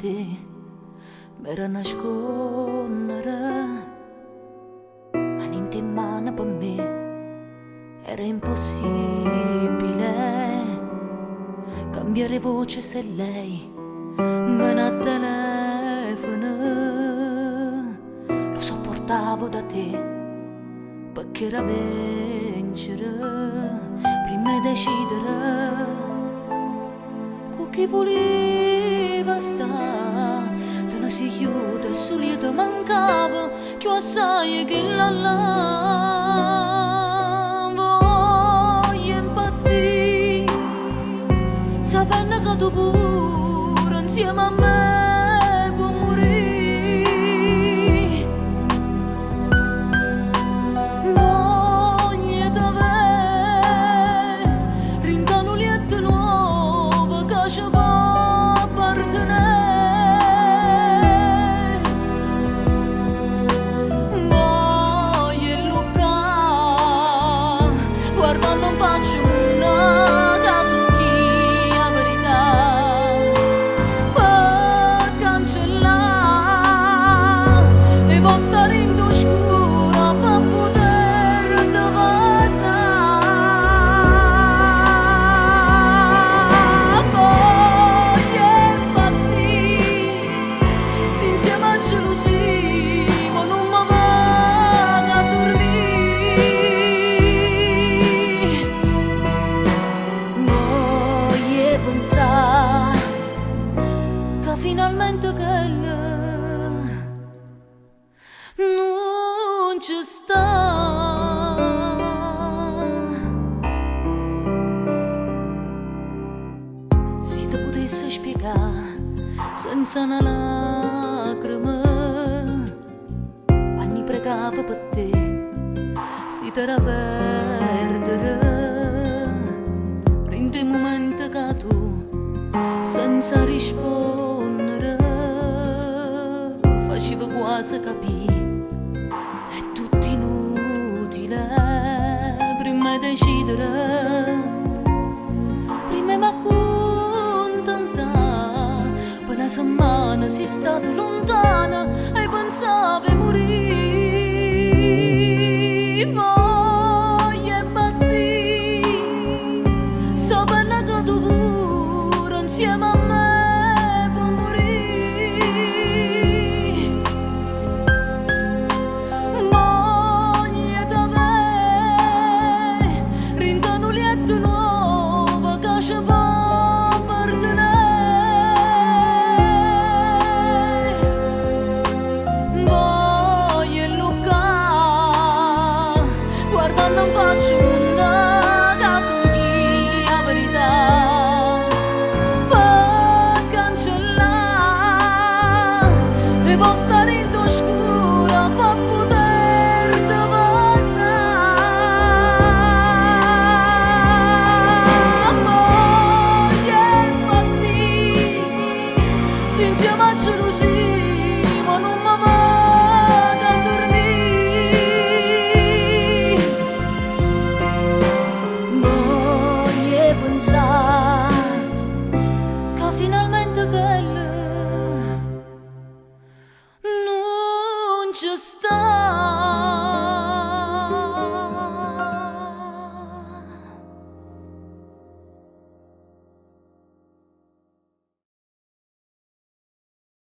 te m'era nasconnere, ma dint' 'e mmane pe me era impossibile cambiare voce se lei vene a telefono. Lo sopportavo da te pecché era vincere primma 'e decidere cu chi vulive sta. Te ne si ghiuta e sul io te mancavo cchiù assaje 'e chella là. Voglio impazzì sapenno ca tu pure insieme a me può murì. Voglio t'avè dint' 'a nu lietto nuovo ca ce po' appartenè. Voglio alluccà guardanno 'nfaccia 'o munno ca sul'io 'a verità pe cancellà e po' sta dint' 'o scuro pe puterte vasà. Voglio impazzì si insieme 'a gelusia mo nun me vaco a durmì. Voglio pensà ca finalmente chella nun ce sta. Si te putesse spiegà senza na lacrima quann' pregavo pe te si t'era perdere dint' 'e mument ca tu senza rispondere facive quasi capì è tutto inutile primma 'e decidere primma 'e m'accuntentà pe na semmana si stato luntana e pensavo 'e murì. Voglio impazzì sapenno ca tu pure insieme a me può murì. Voglio t'avè dint' 'a nu lietto nuovo ca ce po' appartenè. Voglio alluccà guardanno 'nfaccia 'o munno ca sul'io 'a verità pe cancellà e po' sta dint' 'o scuro pe puterte vasà. Voglio impazzì si insieme 'a gelusia mo nun me vaco a durmì. Voglio pensà ca finalmente chella nun ce sta.